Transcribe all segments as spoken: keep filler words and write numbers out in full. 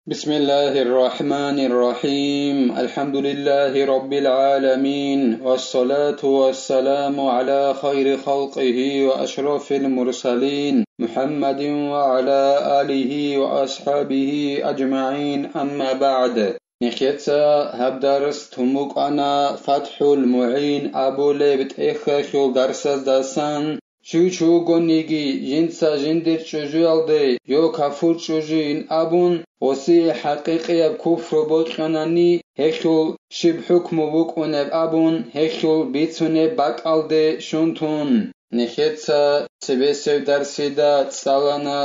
بسم الله الرحمن الرحيم. الحمد لله رب العالمين. والصلاة والسلام على خير خلقه وأشرف المرسلين محمد وعلى آله وأصحابه أجمعين. أما بعد. Нехеца гьаб дарс тун букӀана ФатхӀул МугӀин абулеб тӀехьалъул дарсаздасан. Чи вугониги жинца жиндир чӀужуялде йо кафур чӀужуин абун, гъосие хӀакъикъияб куфру бокьанани, гьелъул щиб хӀукму букӀунеб абун, гьелъул бицунеб бакӀалде щун тун, нехеца цебесеб дарсида цӀалана,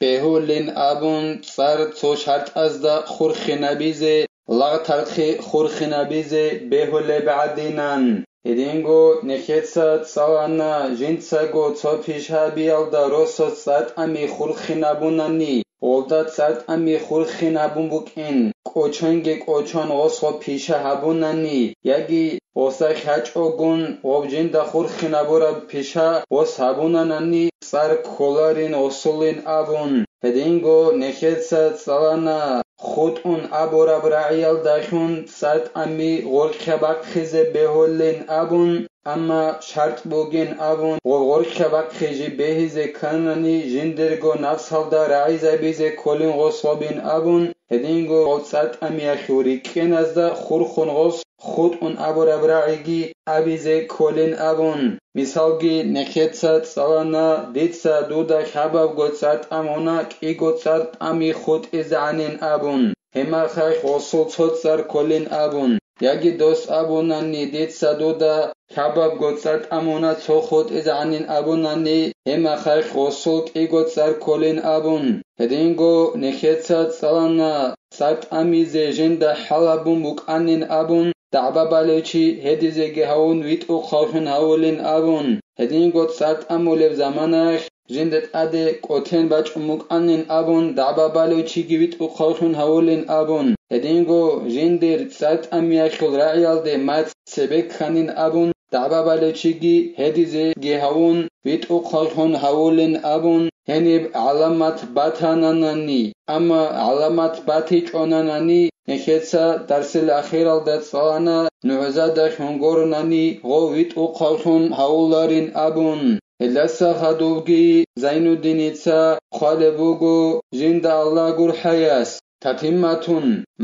бегьулин абун цӀар цо шартӀазда хурхинабизе, лагъталхъи хурхинабизе бегьулеб гӀадинан. Гьединго нехеца цӀалана, жинцаго цо пишабиялда росас цӀар тӀами хурхинабунани, гъолда цӀар тӀами хурхинабун букӀин, кӀочонги кӀочон гъосго пиша гьабунани, яги гъоса хьачӀогун гъоб жинда хурхинабураб пиша гъос гьабунанани, цӀар кколарин гъосулин абун. Гьединго нехеца цӀалана, хутӀун абураб рагӀиялдалъун цӀар тӀами гъоркьа бахъизе бегьулин абун, амма шартӀ бугин абун, гъоркьа бахъизе бегьизе кканани, жиндирго напсалда рагӀизабизе кколин гъособин абун, гьединго гъоб цӀар тӀамиялъул рикӀкӀеназда хурхун гъос хутӀун абураб рагӀиги абизе кколин абун. Мисалги, нехеца цӀалана, дица дуда хабабго цӀар тӀамуна, кӀиго цӀар тӀами хутӀизегӀанин абун, гьемахъа гъосул цо цӀар кколин абун, яги дос абунани, дица дуда хабабго цӀар тӀамуна, цо хутӀизегӀанин абунани, гьемахъа гъосул кӀиго цӀар кколин абун. Гьединго нехеца цӀалана, цӀар тӀамизе жинда хӀалабун букӀанин абун, дагӀба балев чи гьедизеги гьавун витӀухъавлъун гьавулин абун, гьединго цӀар тӀамулеб заманаялъ жинда тӀаде кӀотен бачӀун букӀанин абун, дагӀба балев чиги витӀухъавлъун гьавулин абун, гьединго жиндир цӀар тӀамиялъул рагӀиялде мацӀ цебе кканин абун, дагӀба балев чиги гьедизеги гьавун витӀухъавлъун гьавулин абун, гьениб гӀаламат батананани, амма гӀаламат батичӀонанани, нехеца дарсил ахиралда цӀалана, нугӀзада хӀунгорунани гъов витӀухъавлъун гьавуларин абун. Гьелдаса хадубги Зайнуддиница хъвалеб буго, жинда Аллагь гурхӀаяс. تتمة: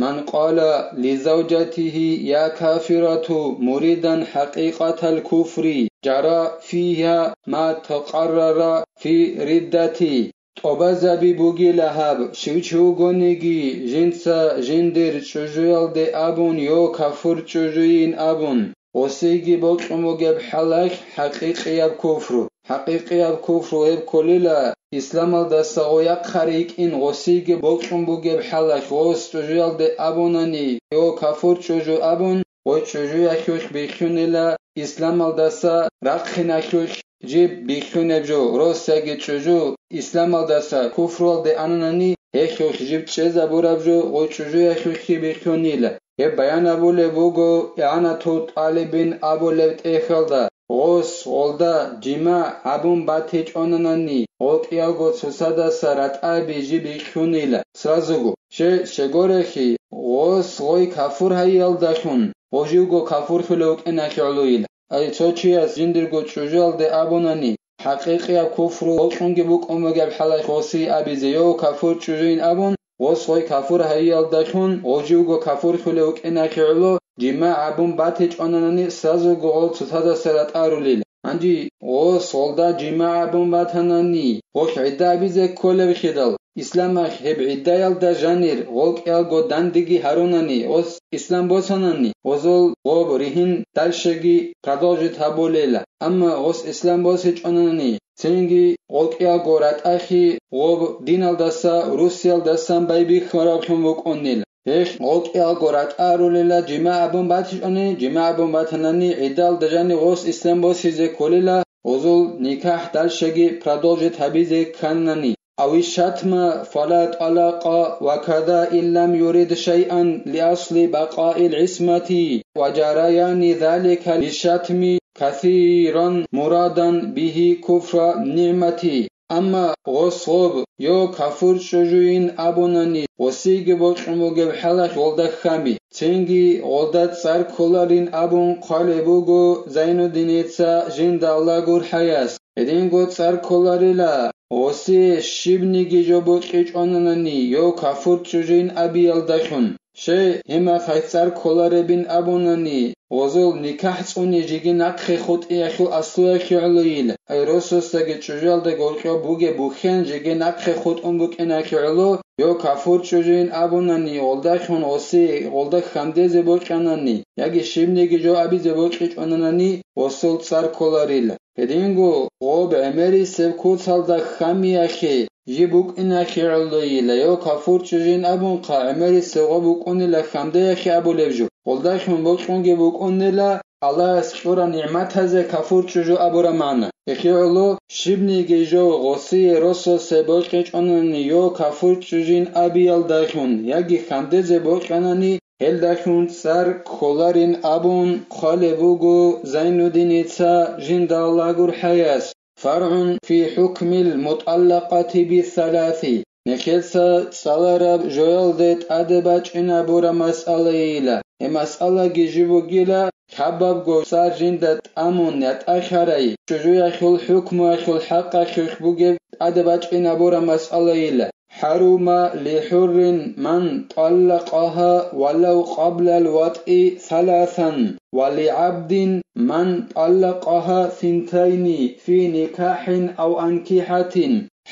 من قال لزوجته يا كافرة مريدا حقيقة الكفر جرى فيها ما تقرر في الردة. ТӀубазаби бугила гьаб, щив чи вугониги жинца жиндир чӀужуялде абун, йо кафур чӀужуйин абун. Гъосиги бокьун бугеб хӀалалъ хӀакъикъияб куфру. ХӀакъикъияб куфру гьеб кколила, исламалдаса гъой яхъари йикӀин гъосиги бокьун бугеб хӀалалъ гъос чӀужуялде абунани, йо кафур чӀужу абун, гъой чӀужуялъулъ бихьунила, исламалдаса рахъиналъулъ жиб бихьунеб жо, росаги чӀужу, исламалдаса куфруялде ананани, гьелъулъ жиб чӀезабураб жо гъой чӀужуялъулъги бихьунила. Гьеб баян абулеб буго ИгӀанатул ТӀалибин абулеб тӀехьалда, гъос гъолда жимагӀ гьабун батичӀонанани, гъов кӀиялго цоцадаса ратӀаби жиб бихьунила сразуго. Щай, щай гурелъул, гъос гъой кафур гьайиялдалъун, гъов живго кафурлъулев вукӀиналъе гӀолойила. Ай, цо чияс жиндирго чӀужуялде абунани, хӀакъикъияб куфру бокьунги букӀун бугеб хӀалалъ гъосие абизе, йо кафур чӀужуйин абун, гъос гъой кафур гьайиялдалъун, гъов живго кафурлъулев вукӀиналъе гӀоло, жимагӀ гьабун батичӀонанани, сразуго гъол цоцадаса ратӀарулила. Гьанже гъос гъолда жимагӀ гьабун батанани, гъолъ гӀидда абизе кколеб хидал, исламалъ гьеб гӀиддаялда жанир гъол кӀиялго дандеги гьарунани, гъос ислам босанани, гъозул гъоб ригьин дальшеги продолжить гьабулела. Амма гъос ислам босичӀонани, цинги гъол кӀиялго ратӀалъи гъоб диналдаса, русиялдасан байбихьараблъун букӀунила. Гьелъ гъол кӀиялго ратӀарулела, жимагӀ абун батичӀони, жимагӀ абун батанани, гӀиддаялда жанив гъос ислам босизе кколила, гъозул никахӀ дальшеги продолжить гьабизе кканани. أو الشتم فلا طلاق وكذا إن لم يرد شيئا لأصل بقاء العصمة وجريان ذلك للشتم كثيرا مرادا به كفر النعمة. Амма гъос гъоб, йо кафур чӀужуйин абунани, гъосиеги бокьун бугеб хӀалалъ гъолда хьами, цинги гъолда цӀар кколарин абун хъвалеб буго Зайнуддиница жинда Аллагь гурхӀаяс. Гьединго цӀар кколарила, гъосие щибниги жо бокьичӀонанани, йо кафур чӀужуйин абиялдалъун. Щай, гьимахъай цӀар кколаребин абунани, гъозул никахӀ цӀуни жеги нахъе хутӀиялъул аслуялъе гӀолойил, ай росасдаги чӀужуялда гъоркьоб бугеб бухьен жеги нахъе хутӀун букӀиналъе гӀоло, йо кафур чӀужуйин абунани, гъолдалъун гъоси гъолда хьандезе бокьанани, яги щибниги жо абизе бокьичӀонанани, гъосул цӀар кколарила. Гьединго гъоб гӀемерисеб куцалда хьамиялъе, жиб букӀиналъе гӀолойила, йо кафур чӀужуйин абунха, гӀемерисеб гъоб букӀунила хьандеялъе абулеб жо. Гъолдалъун бокьунги букӀунила Аллагьас кьураб нигӀматазе кафур чӀужу абураб магӀна. Гьелъие гӀоло щибниги жо гъосие росасе бокьичӀонани, йо кафур чӀужуйин абиялдалъун, яги хьандезе бокьанани, гьелдалъун цӀар кколарин абун хъвалеб буго Зайнуддиница жинда Аллагь гурхӀаяс. ФаргӀун фи хӀукмил мутӀаллакъати бисаласи. Нехеца цӀалараб жоялде тӀаде бачӀинабураб масъалайила. Гьеб масъалаги жиб бугила, хабабго цӀар жинда тӀамун ятӀахьарай чӀужуялъул хӀукмуялъул хӀакъалъулъ бугеб тӀаде бачӀинабураб масъалайила. حرم لحر من طلقها ولو قبل الوطء ثلاثا، ولعبد من طلقها ثنتين في نكاح أو أنكحة.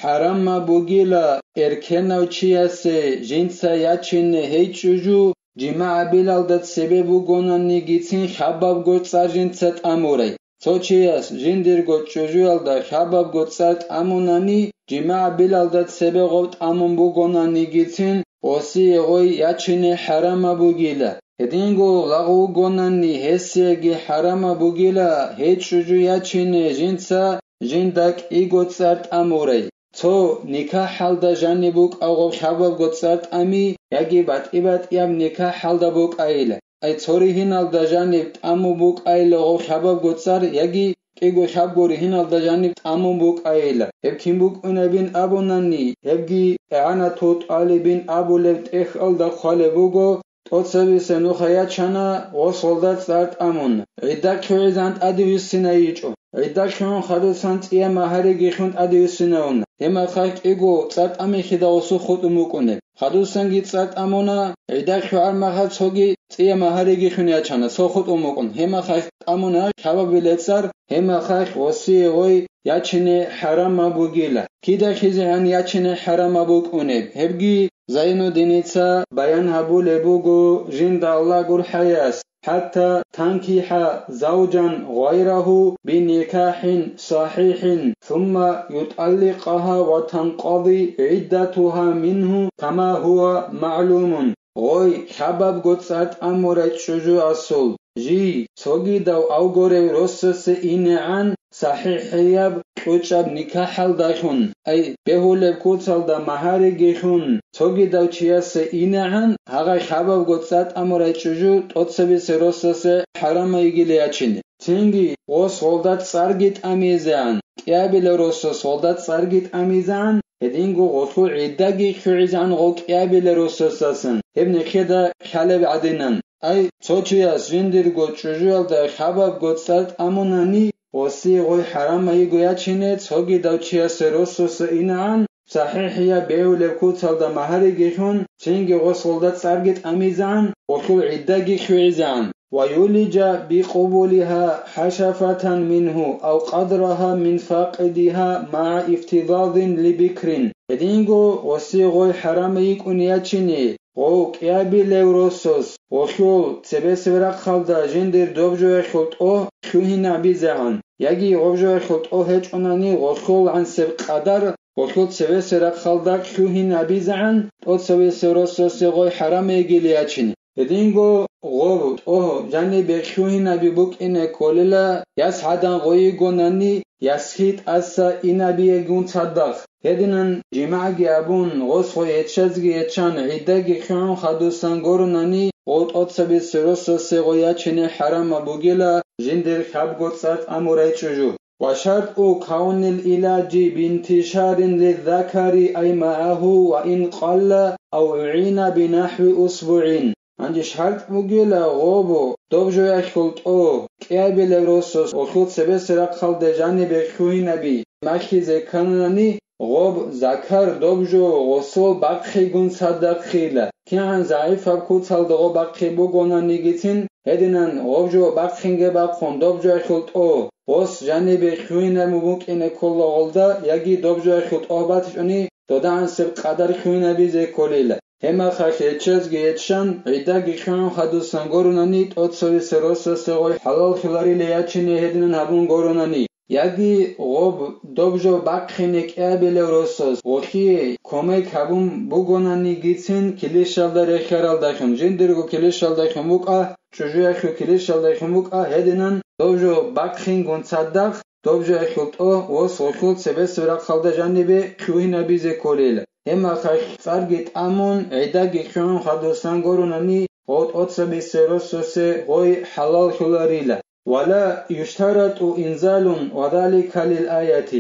ХӀарамаб бугила эркенав чиясе жинца ячине гьей чӀужу, жимагӀ билалда цебе бугонанигицин хабабго цӀар жинца тӀамурай. Цо чияс жиндирго чӀужуялда хабабго цӀар тӀамунани, жимагӀ билалда цебе гъоб тӀамун бугонанигицин, гъосие гъой ячине хӀарамаб бугила. Гьединго лагъ вугонани гьесиеги хӀарамаб бугила гьей чӀужу ячине жинца жинда кӀиго цӀар тӀамурай. Цо никахӀалда жаниб букӀа гъоб хабабго цӀар тӀами, яги батӀи-батӀияб никахӀалда букӀайила. Ай цо ригьиналда жаниб тӀамун букӀайила гъов хабабго цӀар, яги кӀиго хабго ригьиналда жаниб тӀамун букӀайила. Гьеб кин букӀунебин абунани, гьебги ИгӀанатул тӀалибин абулеб тӀехьалда хъвалеб буго, тӀоцебисе нуха ячана гъосолда цӀар тӀамун, гӀидда лъугӀизан тӀаде виссинайичӀо. ГӀидда лъугӀун хадусан цӀия магьариги хьун тӀаде виссинавуна. Гьеб мехалъ кӀиго цӀар тӀамихьида гъосул хутӀун букӀунеб. Хадусанги цӀар тӀамуна, гӀидда лъугӀар махал цоги цӀия магьариги хьун ячана, цо хутӀун букӀун. Гьеб махалъ тӀамуна хабабилеб цӀар, гьеб махалъ гъосие гъой ячине хӀарамаб бугила. КидахизегӀан ячине хӀарамаб букӀунеб, гьебги Зайнуддиница баян гьабулеб буго жинда Аллагь гурхӀаяс. حتى تنكح زوجا غيره بنكاح صحيح ثم يطلقها وتنقضي عدتها منه كما هو معلوم. Гъой хабабго цӀар тӀамурай чӀужуасул жий цогидав авгорев росасе инегӀан сахӀихӀияб кьучӀаб никахӀалдалъун, ай бегьулеб куцалда магьариги хьун, цогидав чиясе инегӀан гьагъай хабабго цӀар тӀамурай чӀужу тӀоцебисе росасе хӀарамай йигила ячине. Цинги гъос гъолда цӀарги тӀамизегӀан, кӀиабилеб росас гъолда цӀарги тӀамизегӀан, гьединго гъолъул гӀиддаги лъугӀизегӀан гъол кӀиабилеб росасдасан, гьеб нехеда хъалеб гӀадинан. Ай, цо чияс жиндирго чӀужуялда хабабго цӀар тӀамунани, гъосие гъой хӀарамай йиго ячине цогидав чиясе росасе инегӀан, сахӀихӀияб бегьулеб куцалда магьариги хьун, цинги гъос гъолда цӀарги тӀамизегӀан, гъолъул гӀиддаги лъугӀизегӀан. ويولج بقبولها حشفة منه أو قدرها من فاقدها مع افتضاض لبكر. Гьединго гъосие гъой хӀарамай йикӀун ячине, гъов кӀиабилев росас, гъолъул цебесеб рахъалда жиндир доб жоялъул тӀогь лъугьинабизегӀан, яги гъоб жоялъул тӀогь гьечӀонани гъолъул гӀансеб къадар, гъолъул цебесеб рахъалда лъугьинабизегӀан, тӀоцебесеб росасе гъой хӀарамай йигила ячине. Гьединго гъоб тӀогь жанибе лъугьинаби букӀине кколила, яс гӀадан гъой йигонани, ясги тӀаса инабиягун цадахъ. Гьединан жимагӀги абун, гъос гъой гьечӀезги гьечӀан, гӀиддаги лъугӀун хадусан гурунани, гъов тӀоцебесеб росасе гъой ячине хӀарамаб бугила жиндир хабго цӀар тӀамурай чӀужу. وشرط كون العلاج بانتشار للذكر أي معه وإن قل أو أعين بنحو أسبوع. Гьанже шартӀ бугила гъоб доб жоялъул тӀо кӀиабилеб росас гъолъул цебесеб рахъалда жанибе хьугьинаби махьизе кканани, гъоб закар доб жо гъосул бахъигун цадахъила. КигӀан загӀипаб куцалда гъоб бахъи бугонанигицин, гьединан гъоб жо бахъинги бахъун доб жоялъул тӀо гъос жанибе хьугьинаб букӀине ккола гъолда, яги доб жоялъул тӀо батичӀони додагӀансеб къадар хьугьинабизе кколила. Гьеб мехалъ гьечӀезги гьечӀан, гӀидаги хьун хадусан гуронани, тӀоцебесеб росасе гъой хӀалаллъуларила ячине гьединан гьабун гуронани, яги гъоб доб жо бахъине кӀиабилев росас гъолъие кумек гьабун бугонанигицин килищалда рехьаралдалъун, жиндирго килищалдалъун букӀа, чӀужуялъул килищалдалъун букӀа, гьединан доб жо бахъингун цадахъ доб жоялъул тӀо гъос гъолъул цебесеб рахъалда жанибе хьугьинабизе кколел. Гьеб мехалъ цӀарги тӀамун, гӀидаги хьун хадусан гуронани, гъо тӀоцебесеб росасе гъой хӀалаллъуларила. ولا يشترط إنزال وذلك للآية.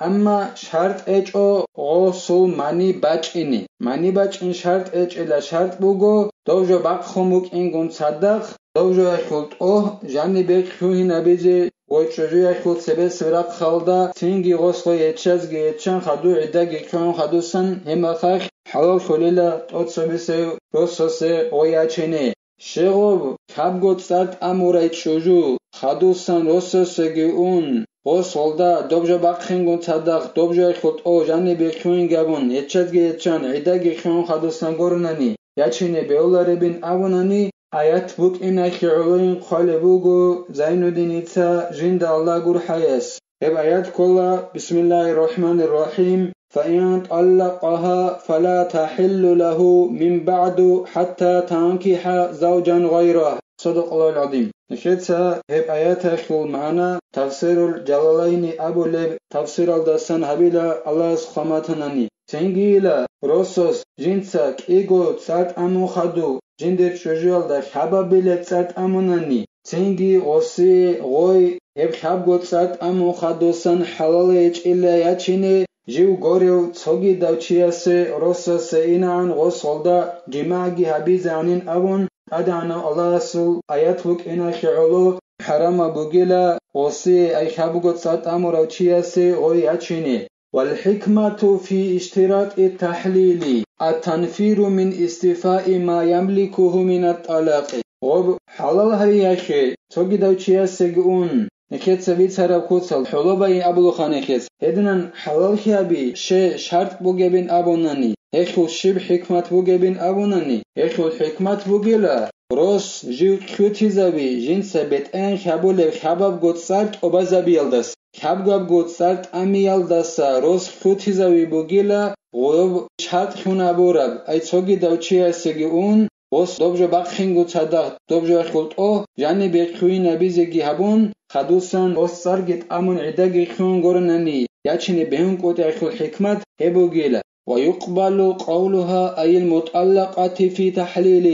Амма шартӀ гьечӀо гъосул мани бачӀине. Мани бачӀин шартӀ гьечӀила, шартӀ буго, дов жо бахъун букӀингун цадахъ, дов жоялъул тӀогь жанибе хьугьинабизе ва чӀужуялъул цебесеб рахъалда цинги гъослъ гьечӀезги гьечӀан хадур гӀидаги хьун хадусан гьеб мехалъ хӀалаллъулила тӀоцебесеб росасе гъой ячине. Щегъуб, лъабго цӀар тӀамурай чӀужу, хадусан росасеги ун, гъос гъолда доб жо бахъингун цадахъ доб жоялъул тӀо жанибе хьугьин гьабун, гьечӀезги гьечӀан, гӀидаги хьун хадусан гуронани, ячине бегьуларебин абунани, аят букӀиналъе гӀолойин хъвалеб буго Зайнуддиница жинда Аллагь гурхӀаяс. Гьеб аят ккола: بسم الله الرحمن الرحيم. فإن طلقها فلا تحل له من بعد حتى تنكح زوجا غيره. صدق الله العظيم. Нижеца гьеб аяталъул магӀна Тафсирул Жалалайни абулеб тафсиралдасан гьабила, Аллагьас хъван батанани. Цингийила росас жинца кӀиго цӀар тӀамун хадув жиндир чӀужуялда лъабабилеб цӀар тӀамунани, цинги гъосие гъой гьеб лъабго цӀар тӀамун хадусан хӀалал гьечӀила ячине, жив горев цогидав чиясе росасе инагӀан гъос гъолда жимагӀги гьабизегӀанин абун, ТӀадегӀанав Аллагьасул аят букӀиналъе гӀоло хӀарамаб бугила гъосие ай лъабго цӀар тӀамурав чиясе гъой ячине. والحكمة في اشتراط التحليل التنفير من استيفاء ما يملكه من الطلاق. Гъоб хӀалал гьариялъе цогидав чиясеги ун, нижеца бицараб куцал хӀолобайин абулухъан нижес. Гьединан хӀалаллъи гьаби щай шартӀ бугебин абунани, гьелъул щиб хӀикмат бугебин абунани, гьелъул хӀикмат бугила, рос жив лъутизаби жинца бетӀер хьабулеб лъабабго цӀар тӀубазабиялдаса. Лъабгабго цӀар тӀамиялдаса рос лъутизаби бугила гъоб шартӀлъун абураб, ай цогидав чиясеги ун, гъос доб жо бахъинго цадахъ доб жоялъул тӀо жанибе хьугьинабизеги гьабун, хадусан гъос цӀарги тӀамун гӀидаги хьун гуронани, ячине бегьун кӀудиялъул хӀикмат гьеб бугила. ويقبل قولها أي المطلقة في تحليل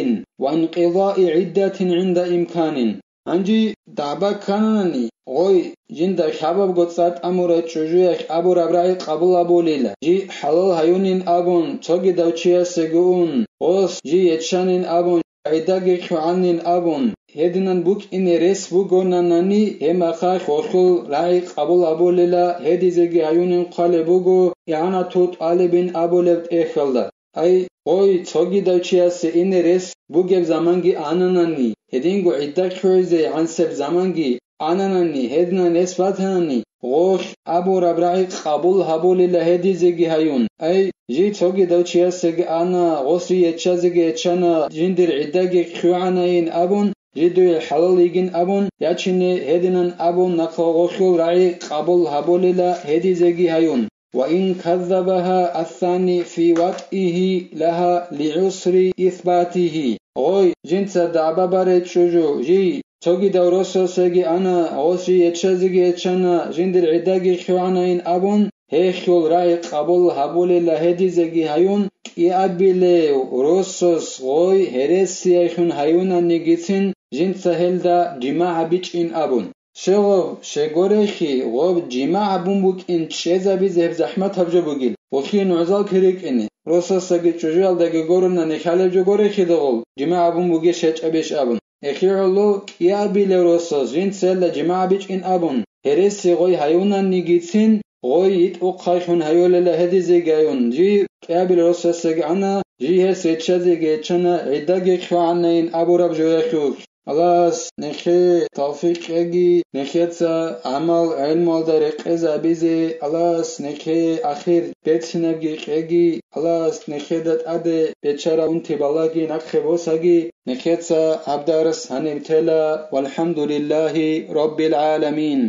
وانقضاء عدة عند إمكان. Гьанже дагӀба ккананани, гъой, жинда лъабабго цӀар тӀамурай чӀужуялъ абураб рагӀи къабул гьабулила, жи хӀалал гьаюнин абун, цогидав чиясеги ун, гъос жи ечанин абун, гӀидаги хьугӀанин абун, гьединан букӀине рес бугонанани, гьеб мехалъ гъолъул рагӀи къабул гьабулила, гьедизеги гьаюнин хъвалеб буго игӀанатул тӀалибин абулеб тӀехьалда. Ай, гъой, цогидав чиясе ине рес бугеб заманги ананани, гьединго гӀидда хьугӀизе гӀансеб заманги ананани, гьединан рес батанани, гъолъ абураб рагӀи къабул гьабулила гьедизеги гьаюн. Ай, жи цогидав чиясеги ана, гъос жи ечазеги ечана, жиндир гӀиддаги хьугӀанайин абун, жидуе хӀалал йигин абун, ячине гьединан абун нахъа гъолъул рагӀи къабул гьабулила гьедизеги гьаюн. وإن كذبها الثاني في وطئه لها لعسر إثباته. Гъой, жинца дагӀба барай чӀужу, жи, цогидав росасеги ана, гъос жи ечазеги ечана, жиндир гӀиддаги хьугӀанайин абун, гьелъул рагӀи къабул гьабулила гьедизеги гьаюн, кӀиабилев росас гъой гьересияйлъун гьаюнанигицин, жинца гьелда жимагӀ гьабичӀин абун. Щегъов, щегорехи, гъоб жимагӀ гьабун букӀин чӀезабизе гьеб захӀматаб жо бугил, ухин гӀузал кирикӀине, росасаги чӀужуялдаги гурони нехалеб жо горехидагъул, жимагӀ гьабун бугищ гьечӀебищ абун. Эхи гӀоло кӀиабилев росас жинцайилла жимагӀ бичӀин абун, гьереси гъой гьаюнанигицин, гъой йитӀухъайлъун гьаюлела гьедизеги гьаюн, жи кӀиабил росасеги ана, жи гьес гьеччазеги гьеччана, гӀиддаги хъвагӀанайин абураб жоялъулъ. Аллагьас нехее тавфикъ кьеги, нехеца гӀамал гӀелмуялда рекъезабизе, Аллагьас нехее ахир берцинабги кьеги, Аллагьас нехеда тӀаде бечараб унти балагьги нахъе босаги, нехеца гьаб дарс гьаниб тела, валхӀамдулиллагьи раббил гӀаламин.